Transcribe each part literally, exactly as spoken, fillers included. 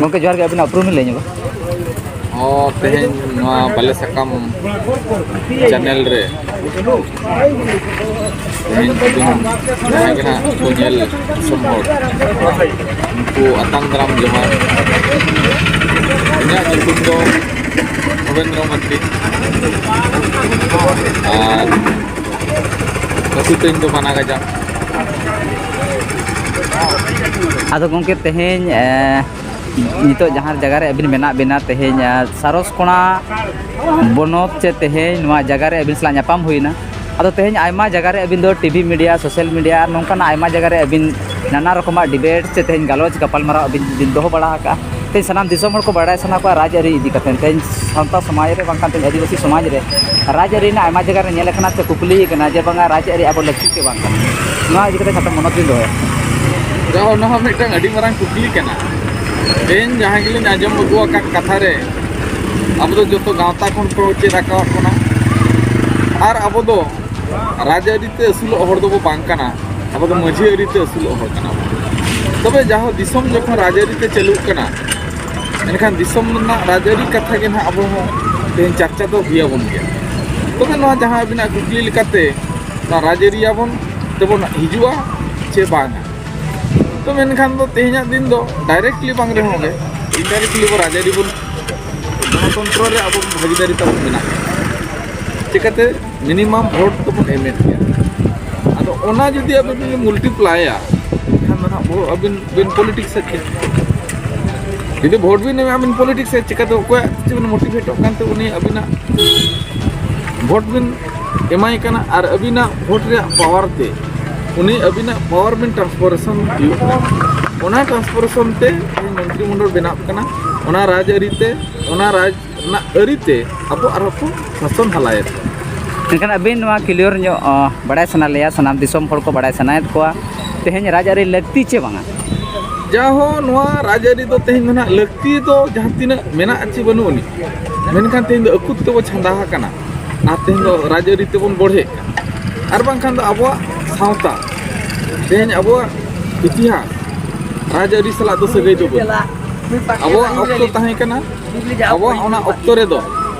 ᱜᱚᱢᱠᱮ ᱡᱚᱦᱟᱨ ᱜᱮ, ᱟᱹᱵᱤᱱᱟᱜ ᱩᱯᱨᱩᱢ ᱵᱤᱱ ᱞᱟᱹᱭ ᱧᱚᱜᱟ? ᱦᱚᱸ, ᱛᱮᱦᱮᱧ ᱱᱚᱣᱟ ᱵᱟᱞᱮ ᱥᱟᱠᱟᱢ ᱪᱮᱱᱮᱞ ᱨᱮ ᱛᱮᱦᱮᱧ ᱠᱤᱫᱩᱝ ᱡᱟᱦᱟᱸᱭ ᱜᱮ ᱱᱟᱦᱟᱜ ᱠᱚ ᱧᱮᱞ ᱫᱤᱥᱚᱢ ᱦᱚᱲ, ᱩᱱᱠᱩ ᱟᱛᱟᱝ ᱫᱟᱨᱟᱢ ᱡᱚᱦᱟᱨ᱾ ᱤᱧᱟᱹᱜ ᱧᱩᱛᱩᱢ ᱫᱚ ᱨᱚᱵᱤᱱᱫᱨᱚ ᱢᱟᱨᱰᱤ᱾ ᱟᱨ ᱟᱹᱛᱩ ᱛᱤᱧ ᱫᱚ ᱵᱟᱱᱟ ᱜᱟᱡᱟᱲ᱾ ᱟᱫᱚ ᱜᱚᱢᱠᱮ, ᱛᱮᱦᱮᱧ, ᱮ, ᱱᱤᱛᱚᱜ ᱡᱟᱦᱟᱸ ᱡᱟᱭᱜᱟ ᱨᱮ ᱟᱹᱵᱤᱱ ᱢᱮᱱᱟᱜ ᱵᱤᱱᱟ, ᱛᱮᱦᱮᱧ, ᱮ, ᱥᱟᱨᱚᱥᱠᱳᱱᱟ ᱵᱚᱱᱚᱛ ᱪᱮ ᱛᱮᱦᱮᱧ ᱱᱚᱣᱟ ᱡᱟᱭᱜᱟ ᱨᱮ ᱟᱹᱵᱤᱱ ᱥᱟᱞᱟᱜ ᱧᱟᱯᱟᱢ ᱦᱩᱭᱱᱟ᱾ ᱟᱫᱚ ᱛᱮᱦᱮᱧ ᱟᱭᱢᱟ ᱡᱟᱭᱜᱟ ᱨᱮ ᱟᱹᱵᱤᱱ ᱫᱚ ᱴᱤᱵᱷᱤ ᱢᱤᱰᱤᱭᱟ, ᱥᱳᱥᱟᱞ ᱢᱤᱰᱤᱭᱟ ᱟᱨ ᱱᱚᱝᱠᱟᱱᱟᱜ ᱟᱭᱢᱟ ᱡᱟᱭᱜᱟ ᱨᱮ ᱟᱹᱵᱤᱱ ᱱᱟᱱᱟ ᱨᱚᱠᱚᱢᱟᱜ ᱰᱤᱵᱮᱴ ᱪᱮ ᱛᱮᱦᱮᱧ ᱜᱟᱞᱚᱪ ᱜᱟᱯᱟᱞᱢᱟᱨᱟᱣ ᱟᱹᱵᱤᱱ ᱵᱤᱱ ᱫᱚᱦᱚ ᱵᱟᱲᱟ ᱟᱠᱟᱫᱼᱟ᱾ ᱛᱮᱦᱮᱧ ᱥᱟᱱᱟᱢ ᱫᱤᱥᱚᱢ ᱦᱚᱲ ᱠᱚ ᱵᱟᱲᱟᱭ ᱥᱟᱱᱟ ᱠᱚᱣᱟ ᱨᱟᱡᱽᱟᱹᱨᱤ ᱤᱫᱤ ᱠᱟᱛᱮ, ᱛᱮᱦᱮᱧ ᱥᱟᱶᱛᱟ ᱥᱚᱢᱟᱡᱽ ᱨᱮ ᱵᱟᱝᱠᱷᱟᱱ ᱛᱮᱦᱮᱧ ᱟᱹᱫᱤᱵᱟᱹᱥᱤ ᱥᱚᱢᱟᱡᱽ ᱨᱮ ᱨᱟᱡᱽᱟᱹᱨᱤ ᱨᱮᱱᱟᱜ ᱟᱭᱢᱟ ᱡᱟᱭᱜᱟ ᱨᱮ ᱧᱮᱞ ᱟᱠᱟᱱᱟ ᱥᱮ ᱠᱩᱠᱞᱤ ᱟᱠᱟᱱᱟ ᱡᱮ ᱵᱟᱝᱟ ᱨᱟᱡᱽᱟᱹᱨᱤ ᱟᱵᱚ ᱞᱟᱹᱠᱛᱤ ᱪᱮ ᱵᱟᱝ ᱠᱟᱱᱟ᱾ ᱱᱚᱣᱟ ᱤᱫᱤ ᱠᱟᱛᱮ ᱠᱟᱛᱷᱟ ᱢᱚᱱᱚᱛ ᱵᱤᱱ ᱫᱚᱦᱚᱭᱟ᱾ ᱡᱟᱦᱟᱸ ᱚᱱᱟ ᱦᱚᱸ ᱢᱤᱫᱴᱟᱝ ᱟᱹᱰᱤ ᱢᱟᱨᱟᱝ ᱠᱩᱠᱞᱤ ᱠᱟᱱᱟ᱾ ᱛᱮᱦᱮᱧ ᱡᱟᱦᱟᱸ ᱜᱮᱞᱤᱧ ᱟᱸᱡᱚᱢ ᱟᱹᱜᱩ ᱟᱠᱟᱫ ᱠᱟᱛᱷᱟ ᱨᱮ, ᱟᱵᱚ ᱫᱚ ᱡᱚᱛᱚ ᱜᱟᱶᱛᱟ ᱠᱷᱚᱱ ᱠᱚ ᱪᱮᱫ ᱟᱠᱟᱣᱟᱫ ᱵᱚᱱᱟ᱾ ᱟᱨ ᱟᱵᱚ ᱫᱚ ᱨᱟᱡᱽᱟᱹᱨᱤ ᱛᱮ ᱟᱹᱥᱩᱞᱚᱜ ᱦᱚᱲ ᱫᱚᱵᱚ ᱵᱟᱝ ᱠᱟᱱᱟ, ᱟᱵᱚ ᱫᱚ ᱢᱟᱹᱡᱷᱤ ᱟᱹᱨᱤ ᱛᱮ ᱟᱹᱥᱩᱞᱚᱜ ᱦᱚᱲ ᱠᱟᱱᱟ ᱵᱚᱱ᱾ ᱛᱚᱵᱮ ᱡᱟᱦᱟᱸ ᱫᱤᱥᱚᱢ ᱡᱚᱠᱷᱚᱱ ᱨᱟᱡᱽᱟᱹᱨᱤ ᱛᱮ ᱪᱟᱹᱞᱩᱜ ᱠᱟᱱᱟ, ᱮᱱᱠᱷᱟᱱ ᱫᱤᱥᱚᱢ ᱨᱮᱱᱟᱜ ᱨᱟᱡᱽᱟᱹᱨᱤ ᱠᱟᱛᱷᱟ ᱜᱮ ᱱᱟᱦᱟᱜ ᱟᱵᱚ ᱦᱚᱸ ᱛᱮᱦᱮᱧ ᱪᱟᱨᱪᱟ ᱫᱚ ᱦᱩᱭᱟᱵᱚᱱ ᱜᱮᱭᱟ᱾ ᱛᱚᱵᱮ ᱱᱚᱣᱟ ᱡᱟᱦᱟᱸ ᱟᱹᱵᱤᱱᱟᱜ ᱠᱩᱠᱞᱤ ᱞᱮᱠᱟᱛᱮ, ᱱᱚᱣᱟ ᱨᱟᱡᱽᱟᱹᱨᱤ ᱟᱵᱚᱱ ᱛᱮᱵᱚᱱ ᱦᱤᱡᱩᱜᱼᱟ ᱪᱮ ᱵᱟᱝᱟ? ᱛᱚ ᱢᱮᱱᱠᱷᱟᱱ ᱫᱚ ᱛᱮᱦᱮᱧᱟᱜ ᱫᱤᱱ ᱫᱚ ᱰᱟᱭᱨᱮᱠᱴᱞᱤ ᱵᱟᱝ ᱨᱮᱦᱚᱸ ᱜᱮ, ᱤᱱᱰᱟᱭᱨᱮᱠᱴᱞᱤ ᱵᱚᱱ ᱨᱟᱡᱽᱟᱹᱨᱤ ᱵᱚᱱ, ᱜᱚᱱᱚᱛᱚᱱᱛᱨᱚ ᱨᱮ ᱟᱵᱚ ᱵᱷᱟᱹᱜᱤᱫᱟᱨᱤ ᱛᱟᱵᱚᱱ ᱢᱮᱱᱟᱜᱼᱟ᱾ ᱪᱤᱠᱟᱹᱛᱮ? ᱢᱤᱱᱤᱢᱟᱢ ᱵᱷᱳᱴ ᱫᱚᱵᱚᱱ ᱮᱢᱮᱫ ᱜᱮᱭᱟ᱾ ᱟᱫᱚ ᱚᱱᱟ ᱡᱩᱫᱤ ᱟᱵᱤᱱ ᱵᱤᱱ ᱢᱩᱞᱴᱤᱯᱞᱟᱭᱟ, ᱮᱱᱠᱷᱟᱱ ᱫᱚ ᱱᱟᱦᱟᱜ ᱵᱷᱳ-, ᱟᱹᱵᱤᱱ ᱵᱤᱱ ᱯᱚᱞᱤᱴᱤᱠᱥ ᱮᱫ ᱜᱮᱭᱟ᱾ ᱡᱩᱫᱤ ᱵᱷᱳᱴ ᱵᱤᱱ ᱮᱢᱟ, ᱟᱹᱵᱤᱱ ᱯᱚᱞᱤᱴᱤᱠᱥ ᱮᱫ, ᱪᱤᱠᱟᱹᱛᱮ ᱚᱠᱚᱭᱟᱜ ᱪᱮ ᱵᱤᱱ ᱢᱳᱴᱤᱵᱷᱮᱴᱚᱜ ᱠᱟᱱᱛᱮ ᱩᱱᱤ ᱟᱹᱵᱤᱱᱟᱜ ᱵᱷᱳᱴ ᱵᱤᱱ ᱮᱢᱟᱭ ᱠᱟᱱᱟ ᱟᱨ ᱟᱹᱵᱤᱱᱟᱜ ᱵᱷᱳᱴ ᱨᱮᱭᱟᱜ ᱯᱟᱣᱟᱨ ᱛᱮ ᱩᱱᱤ ᱟᱹᱵᱤᱱᱟᱜ ᱯᱟᱣᱟᱨ ᱵᱤᱱ ᱴᱨᱟᱱᱥᱯᱷᱟᱨᱮᱥᱚᱱ ᱦᱩᱭᱩᱜ ᱠᱟᱱᱟ᱾ ᱚᱱᱟ ᱴᱨᱟᱱᱥᱯᱷᱟᱨᱮᱥᱚᱱ ᱛᱮ ᱛᱮᱦᱮᱧ ᱢᱚᱱᱛᱨᱤ ᱢᱚᱱᱰᱚᱞ ᱵᱮᱱᱟᱜ ᱠᱟᱱᱟ, ᱚᱱᱟ ᱨᱟᱡᱽ ᱟᱹᱨᱤ ᱛᱮ, ᱚᱱᱟ ᱨᱟᱡᱽ ᱨᱮᱱᱟᱜ ᱟᱹᱨᱤ ᱛᱮ ᱟᱵᱚ ᱟᱨᱦᱚᱸ ᱠᱚ ᱥᱟᱥᱚᱱ ᱦᱟᱞᱟᱭᱮᱫ ᱵᱚᱱᱟ᱾ ᱢᱮᱱᱠᱷᱟᱱ ᱟᱹᱵᱤᱱ ᱱᱚᱣᱟ ᱠᱞᱤᱭᱟᱨ ᱧᱚᱜ, ᱚ, ᱵᱟᱲᱟᱭ ᱥᱟᱱᱟ ᱞᱮᱭᱟ, ᱥᱟᱱᱟᱢ ᱫᱤᱥᱚᱢ ᱦᱚᱲ ᱠᱚ ᱵᱟᱲᱟᱭ ᱥᱟᱱᱟᱭᱮᱫ ᱠᱚᱣᱟ, ᱛᱮᱦᱮᱧ ᱨᱟᱡᱽᱟᱹᱨᱤ ᱞᱟᱹᱠᱛᱤ ᱪᱮ ᱵᱟᱝᱟ? ᱡᱟᱦᱚᱸ ᱱᱚᱣᱟ ᱨᱟᱡᱽᱟᱹᱨᱤ ᱫᱚ ᱛᱮᱦᱮᱧ ᱫᱚ ᱱᱟᱦᱟᱜ ᱞᱟᱹᱠᱛᱤ ᱫᱚ ᱡᱟᱦᱟᱸ ᱛᱤᱱᱟᱹᱜ ᱢᱮᱱᱟᱜ ᱪᱮ ᱵᱟᱹᱱᱩᱜ ᱟᱹᱱᱤᱡ, ᱢᱮᱱᱠᱷᱟᱱ ᱛᱮᱦᱮᱧ ᱫᱚ ᱟᱹᱠᱩᱛ ᱛᱮᱵᱚ ᱪᱷᱟᱸᱫᱟ ᱟᱠᱟᱱᱟ ᱟᱨ ᱛᱮᱦᱮᱧ ᱫᱚ ᱨᱟᱡᱽᱟᱹᱨᱤ ᱛᱮᱵᱚᱱ ᱵᱚᱲᱦᱮᱜ ᱠᱟᱱᱟ᱾ ᱟᱨ ᱵᱟᱝᱠᱷᱟᱱ ᱫᱚ ᱟᱵᱚᱣᱟᱜ ᱥᱟᱶᱛᱟ, ᱛᱮᱦᱮᱧ ᱟᱵᱚᱣᱟᱜ ᱤᱛᱤᱦᱟᱥ ᱨᱟᱡᱽᱟᱹᱨᱤ ᱥᱟᱞᱟᱜ ᱫᱚ ᱥᱟᱹᱜᱟᱹᱭ ᱫᱚ ᱵᱟᱹᱱᱩᱜᱼᱟ᱾ ᱟᱵᱚᱣᱟᱜ ᱚᱠᱛᱚ ᱛᱟᱦᱮᱸ ᱠᱟᱱᱟ, ᱟᱵᱚᱣᱟᱜ ᱚᱱᱟ ᱚᱠᱛᱚ ᱨᱮᱫᱚ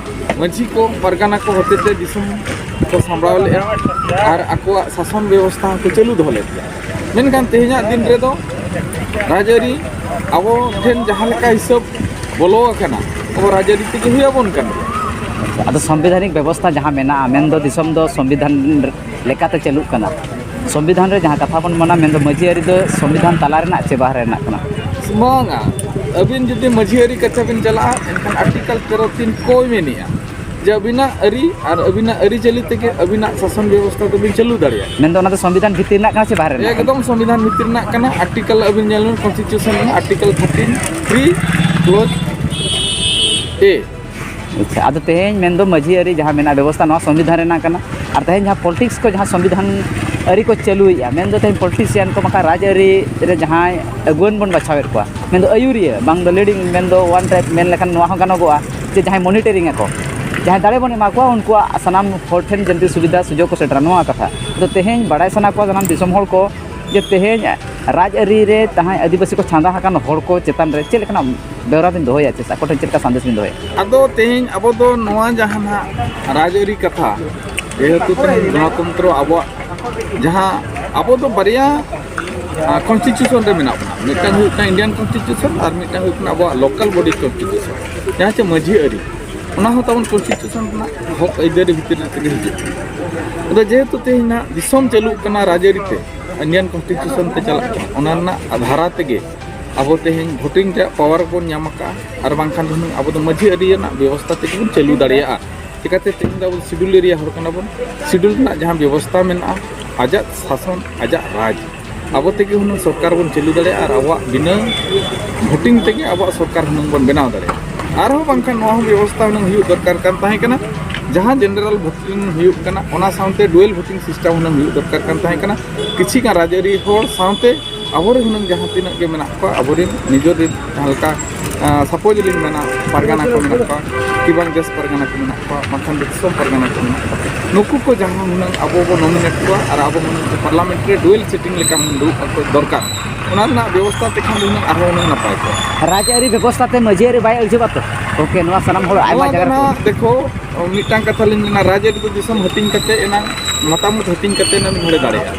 ᱢᱟᱹᱡᱷᱤ ᱠᱚ, ᱯᱟᱨᱜᱟᱱᱟ ᱠᱚ ᱦᱚᱛᱮᱛᱮ ᱫᱤᱥᱚᱢ ᱠᱚ ᱥᱟᱢᱵᱲᱟᱣ ᱞᱮᱫᱼᱟ ᱟᱨ ᱟᱠᱚᱣᱟᱜ ᱥᱟᱥᱚᱱ ᱵᱮᱵᱚᱥᱛᱷᱟ ᱦᱚᱸᱠᱚ ᱪᱟᱹᱞᱩ ᱫᱚᱦᱚ ᱞᱮᱫ ᱜᱮᱭᱟ᱾ ᱢᱮᱱᱠᱷᱟᱱ ᱛᱮᱦᱮᱧᱟᱜ ᱫᱤᱱ ᱨᱮᱫᱚ ᱨᱟᱡᱽᱟᱹᱨᱤ ᱟᱵᱚ ᱴᱷᱮᱱ ᱡᱟᱦᱟᱸ ᱞᱮᱠᱟ ᱦᱤᱥᱟᱹᱵ ᱵᱚᱞᱚ ᱟᱠᱟᱱᱟ, ᱟᱵᱚ ᱨᱟᱡᱽᱟᱹᱨᱤ ᱛᱮᱜᱮ ᱦᱩᱭ ᱟᱵᱚᱱ ᱠᱟᱱᱟ᱾ ᱟᱫᱚ ᱥᱚᱝᱵᱤᱫᱷᱟᱱᱤᱠ ᱵᱮᱵᱚᱥᱛᱷᱟ ᱡᱟᱦᱟᱸ ᱢᱮᱱᱟᱜᱼᱟ, ᱢᱮᱱᱫᱚ ᱫᱤᱥᱚᱢ ᱫᱚ ᱥᱚᱝᱵᱤᱫᱷᱟᱱ ᱞᱮᱠᱟᱛᱮ ᱪᱟᱹᱞᱩᱜ ᱠᱟᱱᱟ᱾ ᱥᱚᱝᱵᱤᱫᱷᱟᱱ ᱨᱮ ᱡᱟᱦᱟᱸ ᱠᱟᱛᱷᱟ ᱵᱚᱱ ᱢᱟᱱᱟ, ᱢᱮᱱᱫᱚ ᱢᱟᱹᱡᱷᱤ ᱟᱹᱨᱤ ᱫᱚ ᱥᱚᱝᱵᱤᱫᱷᱟᱱ ᱛᱟᱞᱟ ᱨᱮᱱᱟᱜ ᱪᱮ ᱵᱟᱦᱨᱮ ᱨᱮᱱᱟᱜ ᱠᱟᱱᱟ? ᱵᱟᱝᱟ, ᱟᱹᱵᱤᱱ ᱡᱩᱫᱤ ᱢᱟᱹᱡᱷᱤ ᱟᱹᱨᱤ ᱠᱟᱪᱷᱟ ᱵᱤᱱ ᱪᱟᱞᱟᱜᱼᱟ, ᱮᱱᱠᱷᱟᱱ ᱟᱨᱴᱤᱠᱟᱞ ᱛᱮᱨᱚ ᱛᱤᱱ ᱠᱚᱭ ᱢᱮᱱᱮᱜᱼᱟ ᱡᱮ ᱟᱹᱵᱤᱱᱟᱜ ᱟᱹᱨᱤ ᱟᱨ ᱟᱹᱵᱤᱱᱟᱜ ᱟᱹᱨᱤᱪᱟᱹᱞᱤ ᱛᱮᱜᱮ ᱟᱹᱵᱤᱱᱟᱜ ᱥᱟᱥᱚᱱ ᱵᱮᱵᱚᱥᱛᱷᱟ ᱫᱚᱵᱤᱱ ᱪᱟᱹᱞᱩ ᱫᱟᱲᱮᱭᱟᱜᱼᱟ᱾ ᱢᱮᱱᱫᱚ ᱚᱱᱟ ᱫᱚ ᱥᱚᱝᱵᱤᱫᱷᱟᱱ ᱵᱷᱤᱛᱤᱨ ᱨᱮᱱᱟᱜ ᱠᱟᱱᱟ ᱥᱮ ᱵᱟᱦᱨᱮ ᱨᱮᱱᱟᱜ ᱠᱟᱱᱟ? ᱮᱠᱫᱚᱢ ᱥᱚᱝᱵᱤᱫᱷᱟᱱ ᱵᱷᱤᱛᱤᱨ ᱨᱮᱱᱟᱜ ᱠᱟᱱᱟ᱾ ᱟᱨᱴᱤᱠᱟᱞ ᱟᱹᱵᱤᱱ ᱧᱮᱞ ᱵᱤᱱ, ᱠᱚᱱᱥᱴᱤᱴᱤᱭᱩᱥᱚᱱ ᱨᱮᱱᱟᱜ ᱟᱨᱴᱤᱠᱟᱞ ᱛᱷᱟᱨᱴᱤᱱ ᱛᱷᱨᱤ ᱠᱞᱚᱡᱽ ᱮ᱾ ᱟᱪᱪᱷᱟ, ᱟᱫᱚ ᱛᱮᱦᱮᱧ ᱢᱮᱱᱫᱚ ᱢᱟᱹᱡᱷᱤ ᱟᱹᱨᱤ ᱡᱟᱦᱟᱸ ᱢᱮᱱᱟᱜ ᱵᱮᱵᱚᱥᱛᱷᱟ, ᱱᱚᱣᱟ ᱥᱚᱝᱵᱤᱫᱷᱟᱱ ᱨᱮᱱᱟᱜ ᱠᱟᱱᱟ᱾ ᱟᱨ ᱛᱮᱦᱮᱧ ᱡᱟᱦᱟᱸ ᱯᱚᱞᱤᱴᱤᱠᱥ ᱠᱚ ᱡᱟᱦᱟᱸ ᱥᱚᱝᱵᱤᱫᱷᱟᱱ ᱟᱹᱨᱤ ᱠᱚ ᱪᱟᱹᱞᱩᱭᱮᱫᱼᱟ, ᱢᱮᱱᱫᱚ ᱛᱮᱦᱮᱧ ᱯᱚᱞᱤᱴᱤᱥᱤᱭᱟᱱ ᱠᱚ ᱵᱟᱝᱠᱷᱟᱱ ᱨᱟᱡᱽᱟᱹᱨᱤ ᱨᱮ ᱡᱟᱦᱟᱸᱭ ᱟᱹᱜᱩᱣᱟᱹᱱ ᱵᱚᱱ ᱵᱟᱪᱷᱟᱣᱮᱫ ᱠᱚᱣᱟ, ᱢᱮᱱᱫᱚ ᱟᱹᱭᱩᱨᱤᱭᱟᱹ, ᱵᱟᱝ ᱫᱚ ᱞᱤᱰᱤᱝ, ᱢᱮᱱᱫᱚ ᱚᱣᱟᱱ ᱴᱟᱭᱤᱯ ᱢᱮᱱ ᱞᱮᱠᱷᱟᱱ ᱱᱚᱣᱟ ᱦᱚᱸ ᱜᱟᱱᱚᱜᱚᱜᱼᱟ ᱡᱮ ᱡᱟᱦᱟᱸᱭ ᱢᱚᱱᱤᱴᱟᱨᱤᱝ ᱟᱠᱚ, ᱡᱟᱦᱟᱸᱭ ᱫᱟᱲᱮ ᱵᱚᱱ ᱮᱢᱟ ᱠᱚᱣᱟ, ᱩᱱᱠᱩᱣᱟᱜ ᱥᱟᱱᱟᱢ ᱦᱚᱲ ᱴᱷᱮᱱ ᱡᱟᱹᱱᱛᱤ ᱥᱩᱵᱤᱫᱷᱟ ᱥᱩᱡᱳᱜᱽ ᱠᱚ ᱥᱮᱴᱮᱨᱟ, ᱱᱚᱣᱟ ᱠᱟᱛᱷᱟ᱾ ᱟᱫᱚ ᱛᱮᱦᱮᱧ ᱵᱟᱲᱟᱭ ᱥᱟᱱᱟ ᱠᱚᱣᱟ ᱥᱟᱱᱟᱢ ᱫᱤᱥᱚᱢ ᱦᱚᱲ ᱠᱚ ᱡᱮ ᱛᱮᱦᱮᱧ ᱨᱟᱡᱽᱟᱹᱨᱤ ᱨᱮ ᱡᱟᱦᱟᱸᱭ ᱟᱹᱫᱤᱵᱟᱹᱥᱤ ᱠᱚ ᱪᱷᱟᱸᱫᱟ ᱟᱠᱟᱱ ᱦᱚᱲ ᱠᱚ ᱪᱮᱛᱟᱱ ᱨᱮ ᱪᱮᱫ ᱞᱮᱠᱟᱱᱟᱜ ᱵᱮᱣᱨᱟ ᱵᱤᱱ ᱫᱚᱦᱚᱭᱟ, ᱪᱮ ᱟᱠᱚ ᱴᱷᱮᱱ ᱪᱮᱫ ᱞᱮᱠᱟ ᱥᱟᱸᱫᱮᱥ ᱵᱤᱱ ᱫᱚᱦᱚᱭᱟ? ᱟᱫᱚ ᱛᱮᱦᱮᱧ ᱟᱵᱚ ᱫᱚ ᱱᱚᱣᱟ ᱡᱟᱦᱟᱸ ᱱᱟᱦᱟᱜ ᱨᱟᱡᱽᱟᱹᱨᱤ ᱠᱟᱛᱷᱟ, ᱡᱮᱦᱮᱛᱩ ᱛᱮᱦᱮᱧ ᱜᱚᱱᱚᱛᱚᱱᱛᱨᱚ ᱟᱵᱚᱣᱟᱜ ᱡᱟᱦᱟᱸ, ᱟᱵᱚ ᱫᱚ ᱵᱟᱨᱭᱟ ᱠᱚᱱᱥᱴᱤᱴᱤᱭᱩᱥᱚᱱ ᱨᱮ ᱢᱮᱱᱟᱜ ᱵᱚᱱᱟ, ᱢᱤᱫᱴᱟᱝ ᱦᱩᱭᱩᱜ ᱠᱟᱱᱟ ᱤᱱᱰᱤᱭᱟᱱ ᱠᱚᱱᱥᱴᱤᱴᱤᱭᱩᱥᱚᱱ ᱟᱨ ᱢᱤᱫᱴᱟᱝ ᱦᱩᱭᱩᱜ ᱠᱟᱱᱟ ᱟᱵᱚᱣᱟᱜ ᱞᱳᱠᱟᱞ ᱵᱚᱰᱤ ᱠᱚᱱᱥᱴᱤᱴᱤᱭᱩᱥᱚᱱ, ᱡᱟᱦᱟᱸ ᱪᱮ ᱢᱟᱹᱡᱷᱤ ᱟᱹᱨᱤ, ᱚᱱᱟ ᱦᱚᱸ ᱛᱟᱵᱚᱱ ᱠᱚᱱᱥᱴᱤᱴᱤᱭᱩᱥᱚᱱ ᱨᱮᱱᱟᱜ ᱦᱚᱠ ᱟᱹᱭᱫᱟᱹᱨᱤ ᱵᱷᱤᱛᱤᱨ ᱨᱮ ᱛᱮᱜᱮ ᱦᱤᱡᱩᱜ ᱠᱟᱱᱟ᱾ ᱟᱫᱚ ᱡᱮᱦᱮᱛᱩ ᱛᱮᱦᱮᱧ ᱱᱟᱦᱟᱜ ᱫᱤᱥᱚᱢ ᱪᱟᱹᱞᱩᱜ ᱠᱟᱱᱟ ᱨᱟᱡᱽᱟᱹᱨᱤ ᱛᱮ, ᱤᱱᱰᱤᱭᱟᱱ ᱠᱚᱱᱥᱴᱤᱴᱤᱭᱩᱥᱚᱱ ᱛᱮ ᱪᱟᱞᱟᱜ ᱠᱟᱱᱟ, ᱚᱱᱟ ᱨᱮᱱᱟᱜ ᱫᱷᱟᱨᱟ ᱛᱮᱜᱮ ᱟᱵᱚ ᱛᱮᱦᱮᱧ ᱵᱷᱳᱴᱤᱝ ᱨᱮᱭᱟᱜ ᱯᱟᱣᱟᱨ ᱵᱚᱱ ᱧᱟᱢ ᱟᱠᱟᱫᱼᱟ, ᱟᱨ ᱵᱟᱝᱠᱷᱟᱱ ᱫᱚ ᱦᱩᱱᱟᱹᱝ ᱟᱵᱚ ᱫᱚ ᱢᱟᱹᱡᱷᱤ ᱟᱹᱨᱤ ᱨᱮᱱᱟᱜ ᱵᱮᱵᱚᱥᱛᱷᱟ ᱛᱮᱜᱮ ᱵᱚᱱ ᱪᱟᱹᱞᱩ ᱫᱟᱲᱮᱭᱟᱜᱼᱟ᱾ ᱪᱤᱠᱟᱹᱛᱮ ᱛᱮᱦᱮᱧ ᱫᱚ ᱟᱵᱚ ᱥᱤᱰᱩᱞ ᱮᱨᱤᱭᱟ ᱦᱚᱲ ᱠᱟᱱᱟ ᱵᱚᱱ, ᱥᱤᱰᱩᱞ ᱨᱮᱱᱟᱜ ᱡᱟᱦᱟᱸ ᱵᱮᱵᱚᱥᱛᱷᱟ ᱢᱮᱱᱟᱜᱼᱟ, ᱟᱡᱟᱜ ᱥᱟᱥᱚᱱ, ᱟᱡᱟᱜ ᱨᱟᱡᱽ, ᱟᱵᱚ ᱛᱮᱜᱮ ᱦᱩᱱᱟᱹᱝ ᱥᱚᱨᱠᱟᱨ ᱵᱚᱱ ᱪᱟᱹᱞᱩ ᱫᱟᱲᱮᱭᱟᱜᱼᱟ ᱟᱨ ᱟᱵᱚᱣᱟᱜ ᱵᱤᱱᱟᱹ ᱵᱷᱳᱴᱤᱝ ᱛᱮᱜᱮ ᱟᱵᱚᱣᱟᱜ ᱥᱚᱨᱠᱟᱨ ᱦᱩᱱᱟᱹᱝ ᱵᱚᱱ ᱵᱮᱱᱟᱣ ᱫᱟᱲᱮᱭᱟᱜᱼᱟ᱾ ᱟᱨᱦᱚᱸ ᱵᱟᱝᱠᱷᱟᱱ ᱱᱚᱣᱟ ᱦᱚᱸ ᱵᱮᱵᱚᱥᱛᱷᱟ ᱦᱩᱱᱟᱹᱝ ᱦᱩᱭᱩᱜ ᱫᱚᱨᱠᱟᱨ ᱠᱟᱱ ᱛᱟᱦᱮᱸ ᱠᱟᱱᱟ, ᱡᱟᱦᱟᱸ ᱡᱮᱱᱟᱨᱮᱞ ᱵᱷᱳᱴᱤᱝ ᱦᱩᱭᱩᱜ ᱠᱟᱱᱟ, ᱚᱱᱟ ᱥᱟᱶᱛᱮ ᱰᱩᱭᱮᱞ ᱵᱷᱳᱴᱤᱝ ᱥᱤᱥᱴᱮᱢ ᱦᱩᱱᱟᱹᱝ ᱦᱩᱭᱩᱜ ᱫᱚᱨᱠᱟᱨ ᱠᱟᱱ ᱛᱟᱦᱮᱸ ᱠᱟᱱᱟ᱾ ᱠᱤᱪᱷᱤ ᱜᱟᱱ ᱨᱟᱡᱽᱟᱹᱨᱤ ᱦᱚᱲ ᱥᱟᱶᱛᱮ ᱟᱵᱚᱨᱮᱱ ᱦᱩᱱᱟᱹᱝ ᱡᱟᱦᱟᱸ ᱛᱤᱱᱟᱹᱜ ᱜᱮ ᱢᱮᱱᱟᱜ ᱠᱚᱣᱟ, ᱟᱵᱚᱨᱮᱱ ᱱᱤᱡᱮᱨ ᱨᱮᱱ ᱡᱟᱦᱟᱸ ᱞᱮᱠᱟ, ᱟᱸ, suppose ᱞᱤᱧ ᱢᱮᱱᱟ, ᱯᱟᱨᱜᱟᱱᱟ ᱠᱚ ᱢᱮᱱᱟᱜ ᱠᱚᱣᱟ, ᱠᱤ ᱵᱟᱝ ᱫᱮᱥ ᱯᱟᱨᱜᱟᱱᱟ ᱠᱚ ᱢᱮᱱᱟᱜ ᱠᱚᱣᱟ, ᱵᱟᱝᱠᱷᱟᱱ ᱫᱚ ᱫᱤᱥᱚᱢ ᱯᱟᱨᱜᱟᱱᱟ ᱠᱚ ᱢᱮᱱᱟᱜ ᱠᱚᱣᱟ, ᱱᱩᱠᱩ ᱠᱚ ᱡᱟᱦᱟᱸ ᱦᱩᱱᱟᱹᱝ ᱟᱵᱚ ᱵᱚ nominate ᱠᱚᱣᱟ ᱟᱨ ᱟᱵᱚ ᱦᱩᱱᱟᱹᱝ parliament ᱨᱮ dual sitting ᱞᱮᱠᱟ ᱦᱩᱱᱟᱹᱝ ᱫᱩᱲᱩᱵ ᱟᱠᱚ ᱫᱚᱨᱠᱟᱨ, ᱚᱱᱟ ᱨᱮᱱᱟᱜ ᱵᱮᱵᱚᱥᱛᱷᱟ ᱛᱮᱠᱷᱟᱱ ᱫᱚ ᱦᱩᱱᱟᱹᱝ ᱟᱨᱦᱚᱸ ᱦᱩᱱᱟᱹᱝ ᱱᱟᱯᱟᱭ ᱠᱚᱜᱼᱟ᱾ ᱨᱟᱡᱽᱟᱹᱨᱤ ᱵᱮᱵᱚᱥᱛᱷᱟ ᱛᱮ ᱢᱟᱹᱡᱷᱤ ᱟᱹᱨᱤ ᱵᱟᱭ ᱟᱹᱲᱡᱷᱟᱹᱜᱼᱟ ᱛᱚ? ᱜᱚᱢᱠᱮ, ᱱᱚᱣᱟ ᱥᱟᱱᱟᱢ ᱦᱚᱲ ᱟᱭᱢᱟ ᱱᱚᱣᱟ ᱫᱚ ᱡᱟᱭᱜᱟ ᱨᱮᱠᱚ ᱱᱟᱦᱟᱜ ᱫᱮᱠᱷᱚ, ᱢᱤᱫᱴᱟᱝ ᱠᱟᱛᱷᱟ ᱞᱤᱧ ᱢᱮᱱᱟ, ᱨᱟᱡᱽᱟᱹᱨᱤ ᱫᱚ ᱫᱤᱥᱚᱢ ᱦᱟᱹᱴᱤᱧ ᱠᱟᱛᱮ ᱮᱱᱟᱝ, ᱢᱚᱛᱟᱢᱚᱛ ᱦᱟᱹᱴᱤᱧ ᱠᱟᱛᱮ ᱮᱱᱟᱝ ᱵᱷᱤᱲᱟᱹᱣ ᱫᱟᱲᱮᱭᱟᱜᱼᱟ᱾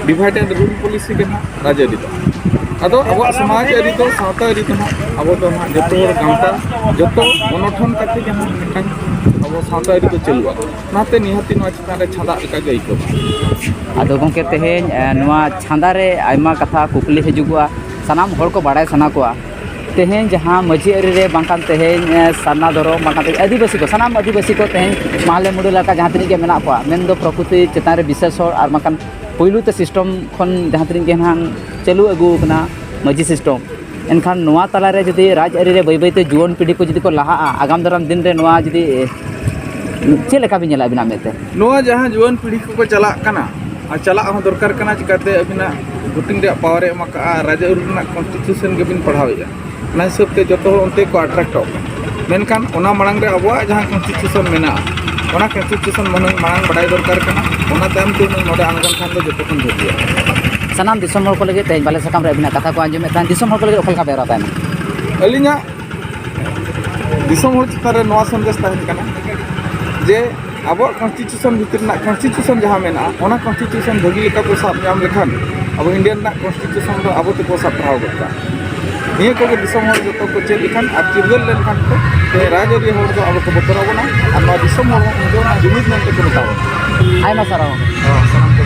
Divide and rule policy ᱜᱮ ᱱᱟᱦᱟᱜ ᱨᱟᱡᱽᱟᱹᱨᱤ ᱫᱚ᱾ ᱟᱫᱚ ᱟᱵᱚᱣᱟᱜ ᱥᱚᱢᱟᱡᱽ ᱟᱹᱨᱤ ᱫᱚ, ᱥᱟᱶᱛᱟ ᱟᱹᱨᱤ ᱫᱚ ᱱᱟᱦᱟᱜ ᱟᱵᱚ ᱫᱚ ᱱᱟᱦᱟᱜ ᱡᱚᱛᱚ ᱦᱚᱲ ᱜᱟᱶᱛᱟ, ᱡᱚᱛᱚ ᱜᱚᱱᱚᱴᱷᱚᱱ ᱠᱟᱛᱮ ᱜᱮ ᱱᱟᱦᱟᱜ ᱢᱤᱫᱴᱟᱝ ᱟᱵᱚ ᱥᱟᱶᱛᱟ ᱟᱹᱨᱤ ᱫᱚ ᱪᱟᱹᱞᱩᱜᱼᱟ᱾ ᱚᱱᱟᱛᱮ ᱱᱤᱦᱟᱹᱛᱤ ᱱᱚᱣᱟ ᱪᱮᱛᱟᱱ ᱨᱮ ᱪᱷᱟᱸᱫᱟ ᱞᱮᱠᱟ ᱜᱮ ᱟᱹᱭᱠᱟᱹᱜᱼᱟ᱾ ᱟᱫᱚ ᱜᱚᱢᱠᱮ, ᱛᱮᱦᱮᱧ, ᱮ, ᱱᱚᱣᱟ ᱪᱷᱟᱸᱫᱟ ᱨᱮ ᱟᱭᱢᱟ ᱠᱟᱛᱷᱟ ᱠᱩᱠᱞᱤ ᱦᱤᱡᱩᱜᱚᱜᱼᱟ, ᱥᱟᱱᱟᱢ ᱦᱚᱲ ᱠᱚ ᱵᱟᱲᱟᱭ ᱥᱟᱱᱟ ᱠᱚᱣᱟ᱾ ᱛᱮᱦᱮᱧ ᱡᱟᱦᱟᱸ ᱢᱟᱹᱡᱷᱤ ᱟᱹᱨᱤ ᱨᱮ ᱵᱟᱝᱠᱷᱟᱱ ᱛᱮᱦᱮᱧ, ᱮ, ᱥᱟᱨᱱᱟ ᱫᱷᱚᱨᱚᱢ ᱵᱟᱝᱠᱷᱟᱱ ᱛᱮᱦᱮᱧ ᱟᱹᱫᱤᱵᱟᱹᱥᱤ ᱠᱚ, ᱥᱟᱱᱟᱢ ᱟᱹᱫᱤᱵᱟᱹᱥᱤ ᱠᱚ ᱛᱮᱦᱮᱧ ᱢᱟᱦᱞᱮ ᱢᱩᱰᱟᱹ ᱞᱮᱠᱟ ᱡᱟᱦᱟᱸ ᱛᱤᱱᱟᱹᱜ ᱜᱮ ᱢᱮᱱᱟᱜ ᱠᱚᱣᱟ, ᱢᱮᱱᱫᱚ ᱯᱨᱚᱠᱨᱤᱛᱤ ᱪᱮᱛᱟᱱ ᱨᱮ ᱵᱤᱥᱥᱟᱥ ᱦᱚᱲ ᱟᱨ ᱵᱟᱝᱠᱷᱟᱱ ᱯᱩᱭᱞᱩ ᱛᱮ system ᱠᱷᱚᱱ ᱡᱟᱦᱟᱸ ᱛᱤᱱᱟᱹᱜ ᱜᱮ ᱱᱟᱦᱟᱜ ᱪᱟᱹᱞᱩ ᱟᱹᱜᱩ ᱟᱠᱟᱱᱟ ᱢᱟᱹᱡᱷᱤ system, ᱮᱱᱠᱷᱟᱱ ᱱᱚᱣᱟ ᱛᱟᱞᱟᱨᱮ ᱡᱩᱫᱤ ᱨᱟᱡᱽ ᱟᱹᱨᱤ ᱨᱮ ᱵᱟᱹᱭ ᱵᱟᱹᱭᱛᱮ ᱡᱩᱣᱟᱹᱱ ᱯᱤᱲᱦᱤ ᱠᱚ ᱡᱩᱫᱤ ᱠᱚ ᱞᱟᱦᱟᱜᱼᱟ, ᱟᱜᱟᱢ ᱫᱟᱨᱟᱢ ᱫᱤᱱ ᱨᱮ ᱱᱚᱣᱟ ᱡᱩᱫᱤ, ᱪᱮᱫ ᱞᱮᱠᱟ ᱵᱤᱱ ᱧᱮᱞᱟ ᱟᱹᱵᱤᱱᱟᱜ ᱢᱮᱫ ᱛᱮ? ᱱᱚᱣᱟ ᱡᱟᱦᱟᱸ ᱡᱩᱣᱟᱹᱱ ᱯᱤᱲᱦᱤ ᱠᱚᱠᱚ ᱪᱟᱞᱟᱜ ᱠᱟᱱᱟ, ᱟᱨ ᱪᱟᱞᱟᱜ ᱦᱚᱸ ᱫᱚᱨᱠᱟᱨ ᱠᱟᱱᱟ, ᱪᱤᱠᱟᱹᱛᱮ ᱟᱹᱵᱤᱱᱟᱜ voting ᱨᱮᱭᱟᱜ power ᱮ ᱮᱢ ᱟᱠᱟᱫᱼᱟ, ᱨᱟᱡᱽ ᱟᱹᱨᱤ ᱨᱮᱱᱟᱜ constitution ᱜᱮᱵᱤᱱ ᱯᱟᱲᱦᱟᱣᱮᱫᱼᱟ, ᱚᱱᱟ ᱦᱤᱥᱟᱹᱵ ᱛᱮ ᱡᱚᱛᱚ ᱦᱚᱲ ᱚᱱᱛᱮ ᱠᱚ attract ᱚᱜ ᱠᱟᱱᱟ᱾ ᱢᱮᱱᱠᱷᱟᱱ ᱚᱱᱟ ᱢᱟᱲᱟᱝ ᱨᱮ ᱟᱵᱚᱣᱟᱜ ᱡᱟᱦᱟᱸ constitution ᱢᱮᱱᱟᱜᱼᱟ, ᱚᱱᱟ constitution ᱢᱟᱲᱟᱝ, ᱢᱟᱲᱟᱝ ᱵᱟᱰᱟᱭ ᱫᱚᱨᱠᱟᱨ ᱠᱟᱱᱟ, ᱚᱱᱟ ᱛᱟᱭᱚᱢ ᱛᱮ ᱩᱱᱤ ᱱᱚᱰᱮ ᱟᱬᱜᱚᱱ ᱠᱷᱟᱱ ᱫᱚ ᱡᱚᱛᱚ ᱠᱷᱚᱱ ᱵᱷᱟᱹᱜᱤᱭᱟ᱾ ᱥᱟᱱᱟᱢ ᱫᱤᱥᱚᱢ ᱦᱚᱲ ᱠᱚ ᱞᱟᱹᱜᱤᱫ ᱛᱮᱦᱮᱧ ᱵᱟᱞᱮ ᱥᱟᱠᱟᱢ ᱨᱮ ᱟᱹᱵᱤᱱᱟᱜ ᱠᱟᱛᱷᱟ ᱠᱚ ᱟᱸᱡᱚᱢᱮᱫ ᱛᱟᱦᱮᱸᱫ, ᱫᱤᱥᱚᱢ ᱦᱚᱲ ᱠᱚ ᱞᱟᱹᱜᱤᱫ ᱚᱠᱟ ᱞᱮᱠᱟ ᱵᱮᱣᱨᱟ ᱛᱟᱦᱮᱱᱟ? ᱟᱹᱞᱤᱧᱟᱜ ᱫᱤᱥᱚᱢ ᱦᱚᱲ ᱪᱮᱛᱟᱱ ᱨᱮ ᱱᱚᱣᱟ ᱥᱟᱸᱫᱮᱥ ᱛᱟᱦᱮᱱ ᱠᱟᱱᱟ ᱡᱮ ᱟᱵᱚᱣᱟᱜ constitution ᱵᱷᱤᱛᱤᱨ ᱨᱮᱱᱟᱜ constitution ᱡᱟᱦᱟᱸ ᱢᱮᱱᱟᱜᱼᱟ, ᱚᱱᱟ constitution ᱵᱷᱟᱹᱜᱤ ᱞᱮᱠᱟ ᱠᱚ ᱥᱟᱵ ᱧᱟᱢ ᱞᱮᱠᱷᱟᱱ ᱟᱵᱚ India ᱨᱮᱱᱟᱜ constitution ᱫᱚ ᱟᱵᱚ ᱛᱮᱠᱚ ᱥᱟᱯᱲᱟᱣ ᱜᱚᱫ ᱠᱟᱜᱼᱟ᱾ ᱱᱤᱭᱟᱹ ᱠᱚᱜᱮ ᱫᱤᱥᱚᱢ ᱦᱚᱲ ᱡᱚᱛᱚ ᱠᱚ ᱪᱮᱫ ᱞᱮᱠᱷᱟᱱ ᱟᱨ ᱪᱤᱨᱜᱟᱹᱞ ᱞᱮᱱᱠᱷᱟᱱ ᱠᱚ, ᱛᱮ ᱨᱟᱡᱽᱟᱹᱨᱤ ᱦᱚᱲ ᱫᱚ ᱟᱵᱚ ᱠᱚ ᱵᱚᱛᱚᱨ ᱟᱵᱚᱱᱟ ᱟᱨ ᱱᱚᱣᱟ ᱫᱤᱥᱚᱢ ᱦᱚᱲ ᱦᱚᱸ ᱩᱱᱠᱩ ᱚᱱᱟ ᱡᱩᱢᱤᱫ ᱢᱮᱱᱛᱮ ᱠᱚ ᱢᱮᱛᱟ ᱵᱚᱱᱟ᱾ ᱟᱭᱢᱟ ᱥᱟᱨᱦᱟᱣ᱾ ᱦᱚᱸ, ᱥᱟᱱᱟᱢ ᱠᱚ